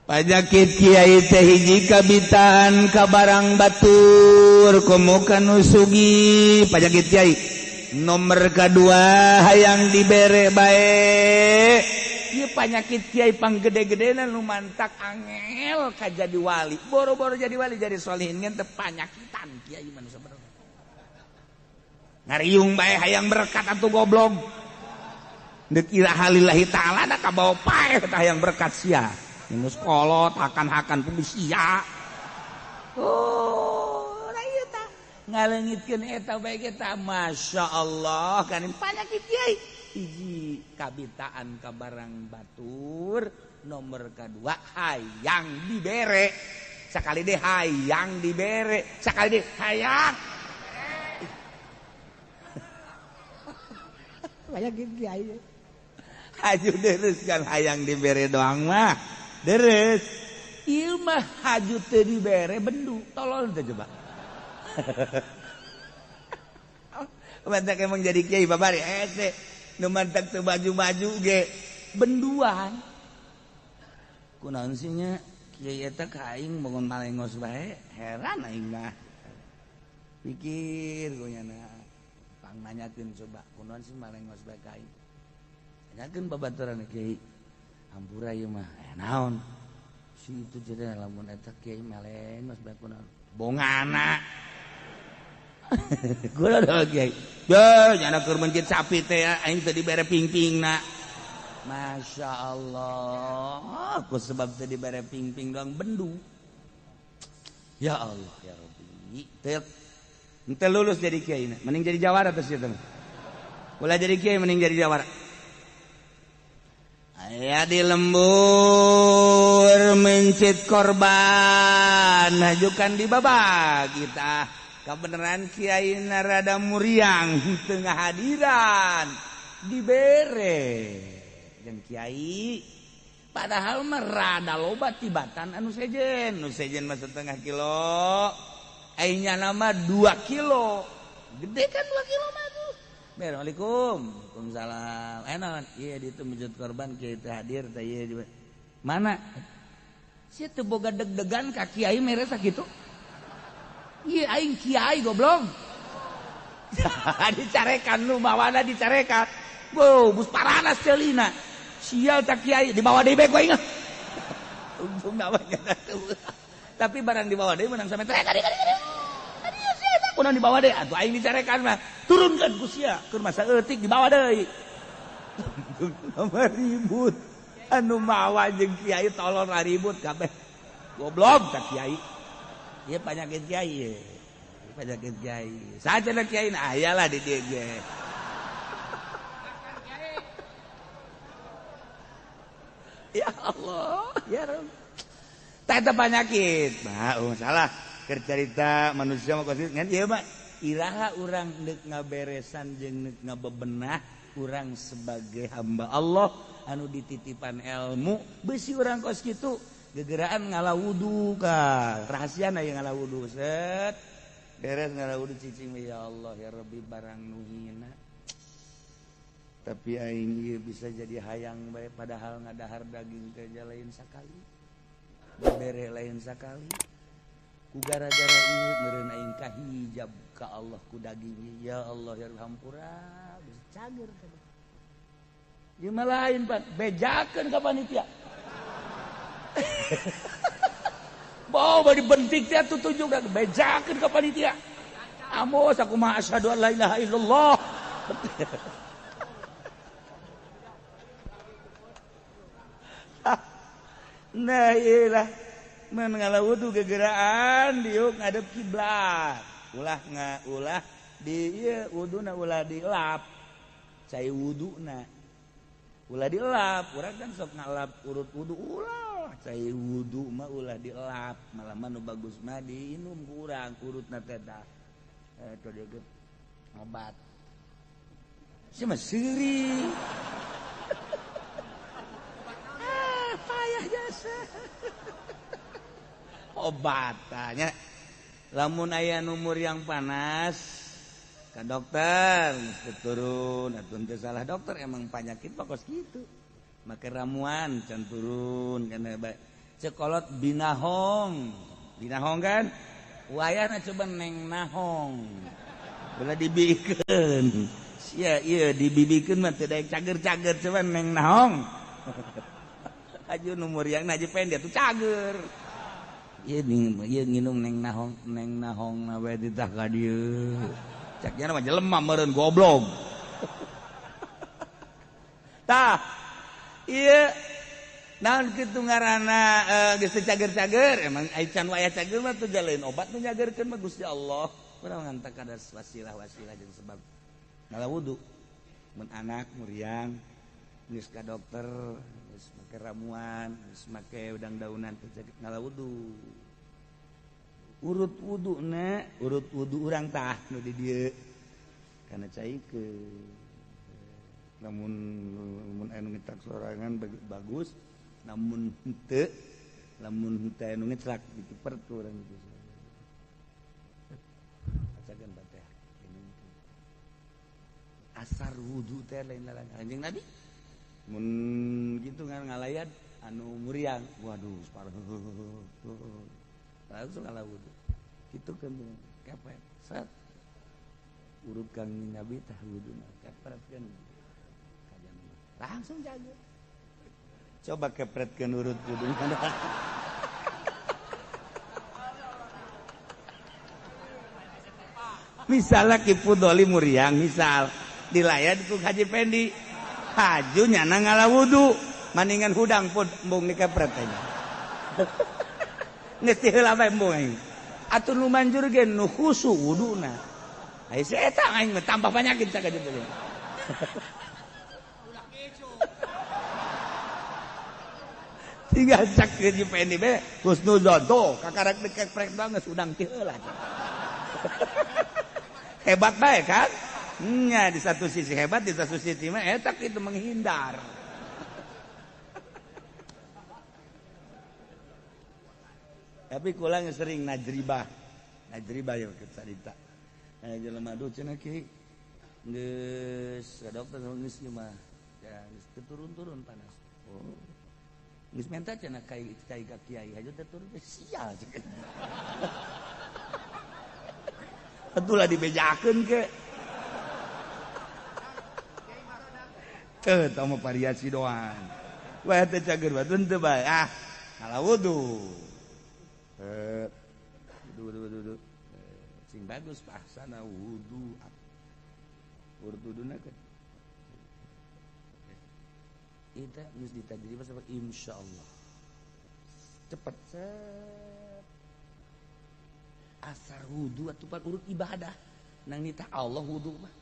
Panyakit kiai teh hiji kabitaan ka barang batur komo ka nu sugih. Panyakit kiai nomor kedua hayang dibere bae. Ieu panyakit kiai panggede-gedena nu mantak angel ka jadi wali. Boro-boro jadi wali jadi solihin ngan teu panyakitan kiai mah nu sabenerna. Ngariung bae hayang berkat atuh goblok. Deuk iraha lillahi ta'ala da kabawa paeh tah hayang berkat sia. Geus kolot hakan-hakan pun sia. Oh, lah ieu tah ngaleungitkeun eta bae ge tah masyaallah kan panyakit kiai. Hiji kabitaan ka barang batur, nomor kadua hayang dibere. Sakali deui hayang dibere, sakali deui hayang. Panyakit kiai. Haju deres kan hayang dibere doang mah. Deres. Ieu mah haju teu dibere bendu, tolol teh coba. Mantak emang jadi kiai babari hese nu mantak teu baju-baju ge benduan. Kunaon sih nya kiai eta ka aing bangun malengos bae, heran aing mah. Pikir ku nyana pang nanyakeun coba kunaon sih malengos bae ka aing. Nanyakeun babaturan kiai. Hampura ieu mah naon si itu jadi lamun eta kiai malengos bae kunaon bongana. Gua ada kiai. Ye, nyana keur mencit sapi teh aing teu dibere pingpingna. Masya Allah, ku sebab teu dibere pingping doang bendu. Ya Allah ya Rabbi. Teu henteu lulus jadi kiai na, mending jadi jawara teh sia teh. Ulah jadi kiai mending jadi jawara. Aya di lembur mencit korban hajukan di babak kita. Kebenaran kiai narada muriang tengah hadiran dibere jeung kiai padahal mah rada loba tibatan anu sejen, nu sejen mah setengah kilo, ai nyana mah 2 kilo. Gede kan 2 kilo mah tuh. Assalamualaikum. Waalaikumsalam. Naon? Ieu ditu mujud korban kiai teh hadir teh ieu. Mana? Sia teu boga deg-degan ka kiai mere sakitu. Ieu aing kiai goblok. Dicarekan nu mawana dicarekan. Wow, bus paranas celina. Sial tak kiai dibawa deui bae ku aing. Untung namanya tuh. Tapi barang dibawa deui menang sampe tadi. Tadi sia eta kunaon dibawa deui atuh aing dicarekan mah. Turunkeun ku sia keur masa eutik dibawa deui. Untung ribut. Anu mawa jeung kiai tolol ribut kabeh. Goblok tak kiai. Ieu panyakit kiai. Panyakit kiai. Saja kiai nah aya lah di dieu ge. Ya Allah, ya Rabb. Tah eta panyakit. Bah, oh, salah. Keur carita manusia mah kos ngan ieu mah iraha urang deuk ngaberesan jeung deuk ngabebenah urang sebagai hamba Allah anu dititipan ilmu beusi urang kos kitu gegeraan ngala wudu ka rahasiana ieu ngala wudu set beres ngala wudu cicing ya Allah ya Rabbi barang nu hina tapi aing ieu bisa jadi hayang bae padahal ngadahar daging teh lain sakali dibere lain sakali ku gara-gara ieu meureun aing kahijab ka Allah ku daging ya Allah ya hampura bisa cager kabeh ieu mah lain Pak bejakeun ka panitia. Bawa dibentik teh tutunjuk bejakeun ka panitia. Amos aku mah asyhadu an la ilaha illallah. Nah iyalah mun ngala wudu gegeraan diuk ngadep kiblat. Ulah ulah di ieu wuduna ulah dilap. Cai wuduna. Ulah dilap, urang kan sok ngalap urut wudu ulah. Cai wudu mah ulah dilap, malah mah nu bagus mah diinum ku urang urutna teh tah. Eta dia ge obat. Si mah seuri. Ah, payah jasa. Obat tanya. Lamun aya numur yang panas ka dokter turun atuh teu salah dokter emang panyakit mah kos kitu. Make ramuan can turun kana bae. Cekolot binahong. Binahong kan? Wayahna coba neng nahong. Bela dibikeun. Sia ieu dibibikeun mah teu daek cager-cager coba neng nahong. Aju nu muriang haji pendek tuh cager. Ieu ieu nginum neng nahong na bae ditah ka dieu. Cak nya mah jelema meureun goblok. Tah ieu naon kitu ngaranna geus teu cager-cager emang ai can wayah cager mah teu lain obat nu nyagerkeun mah Gusti Allah. Urang ngantak kada wasilah-wasilah jeung sebab ngala wudu. Mun anak muriang geus ka dokter, geus make ramuan, geus make udang-daunan teu ngala wudu. Urut wuduna, urut wudu urang tah nu di dieu kana cai ke. Namun mun anu ngetak sorangan bagus, namun henteu, lamun henteu anu ngeclak dikepert ku urang gitu. Bacakeun Fatihah. Asar wudu teh lain lain anjing Nabi. Mun kitu ngan ngalayat anu muriang, waduh parah. Langsung ngala wudu. Kitu kan kepret. Set. Urut kang Nabi tah wuduna kepretkeun. Langsung jaga. Coba kepretkeun urut wuduna. Misalnya Ki Pudoli muriang misal dilayat ku Haji Pendi. Haju nyana ngala wudu, maningan hudang pun embung dikepret aja. Geus ti heula bae embung aing. Atuh nu manjur ge nu khusu wuduna. Ai si eta aing mah tambah penyakit cak aja dulu. Tiga cak ke Pendi be husnuzon tuh kakarak dikeprek banget udang ti heula. Hebat bae kan? Nya di satu sisi hebat, di satu sisi mah eta itu menghindar. Tapi kula sering najribah. Najribah ya carita. Jelema duh cenah ki geus ka dokter geus mah. Ya geus turun-turun panas. Oh. Geus menta cenah kai ka kiai haja teh turun sial cenah. Atulah dibejakeun ke. Teu tah mah variasi doang. Wah teh cager bae teu bae. Ah, ngala wudu. Wudu wudu. Sing bagus bahasana wudu. Urut wuduna kan. Kita geus ditajribah sama insyaallah. Cepet set. Asar wudu atuh pan urut ibadah. Nang nitah Allah wudu mah.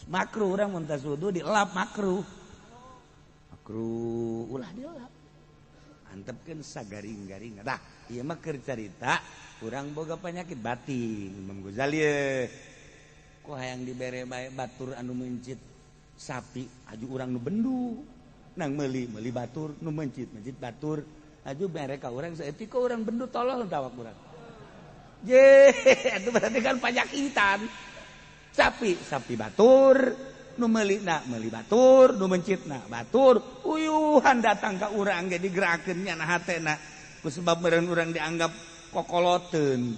Makruh urang mun tas wudu dielap makruh. Makruh ulah dielap. Antepkeun sagaring-garing. Tah, ieu mah keur carita urang boga penyakit batin Imam Ghazali ye. Ku hayang dibere bae batur anu mencit sapi aju urang nu bendu nang meuli meuli batur nu mencit mencit batur aju bere ka urang saeutik ka urang bendu tolol tawak urang. Je, itu berarti kan panyakitan. Sapi, sapi batur, nu meuli na meuli batur, nu mencit na batur, uyuhan datang ka urang ge digerakeun nya na hatena. Ku sebab meureun urang dianggap kokoloteun.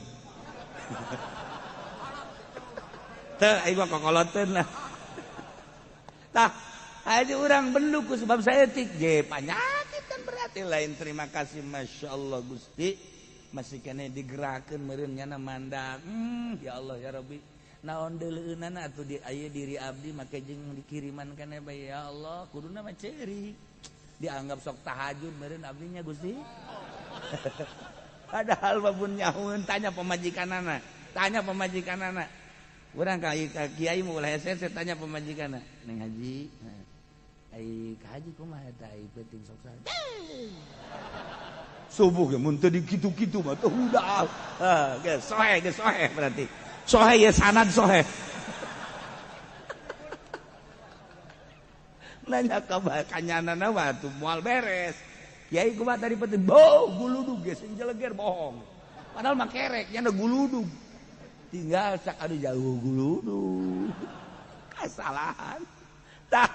Teu aing mah kokoloteun lah. Tah, aja urang bendu ku sebab saeutik je panyakit kan berarti lain terima kasih masyaallah Gusti masih kene digerakeun meureun nya na mandak. Ya Allah ya Rabbi. Naon deuleueunana atuh di aya diri abdi make jeung dikiriman kana bae ya Allah kuduna mah ceurik dianggap sok tahajud meureun abdi nya Gusti. Padahal mah pun nyahueun tanya pamajikanana, tanya pamajikanana. Urang ka kiai mah ulah hese tanya pamajikanana. Neng haji, ai ka haji kumaha eta ai peuting sok sae. Subuh ge mun teu dikitu-kitu mah teu udah. Ah, geus sohe berarti. Sohe ya sanad sohe. Nanya ka kanyanana mah tuh moal beres. Kiai kumaha tadi penting bau guludug geus sing jeleger bohong. Padahal mah kerek nya guludug. Tinggal cak aduh jauh guludug. Kesalahan. Tah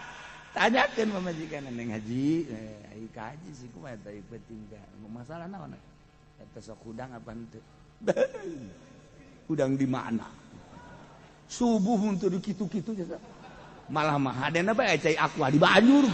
Tanyakeun pamajikan, "Neng Haji, eh, ai ka haji sih kumaha teh penting teh? Masalah naon eta? Sok hudang apa henteu? Hudang di mana? Subuh untuk dikitu-kitu, malah mah hadena bae cai Aqua di banjur."